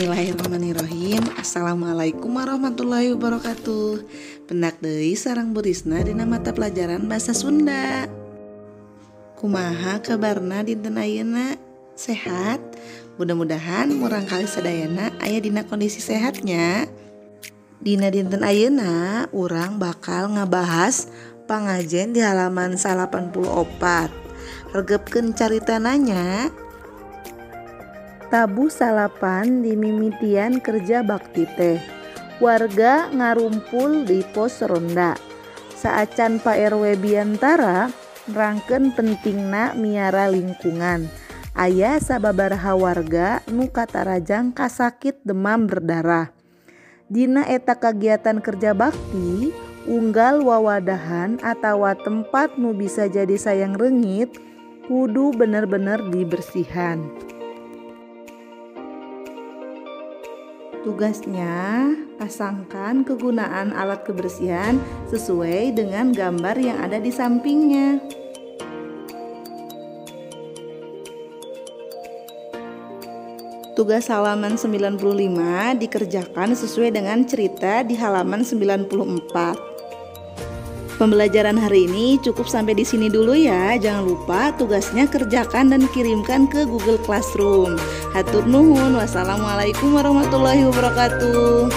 Bismillahirrahmanirrahim. Assalamualaikum warahmatullahi wabarakatuh. Pendak deui sareng Bu Risna dina mata pelajaran Bahasa Sunda. Kumaha kabarna dinten ayeuna? Sehat? Mudah-mudahan murangkalih sadayana aya dina kondisi sehatnya. Dina dinten ayeuna urang bakal ngabahas pangajen di halaman 84. Regepkeun caritana nya. Tabuh salapan di mimitian kerja bakti teh. Warga ngarumpul di pos ronda. Saacan Pak RW Biantara nerangkeun pentingna miara lingkungan. Aya sababaraha warga nu katarajang kasakit demam berdarah. Dina eta kagiatan kerja bakti, unggal wawadahan atawa tempat nu bisa jadi sayang reungit kudu bener-bener dibersihan. Tugasnya, pasangkan kegunaan alat kebersihan sesuai dengan gambar yang ada di sampingnya. Tugas halaman 95 dikerjakan sesuai dengan cerita di halaman 94. Pembelajaran hari ini cukup sampai di sini dulu ya. Jangan lupa tugasnya kerjakan dan kirimkan ke Google Classroom. Hatur nuhun. Wassalamualaikum warahmatullahi wabarakatuh.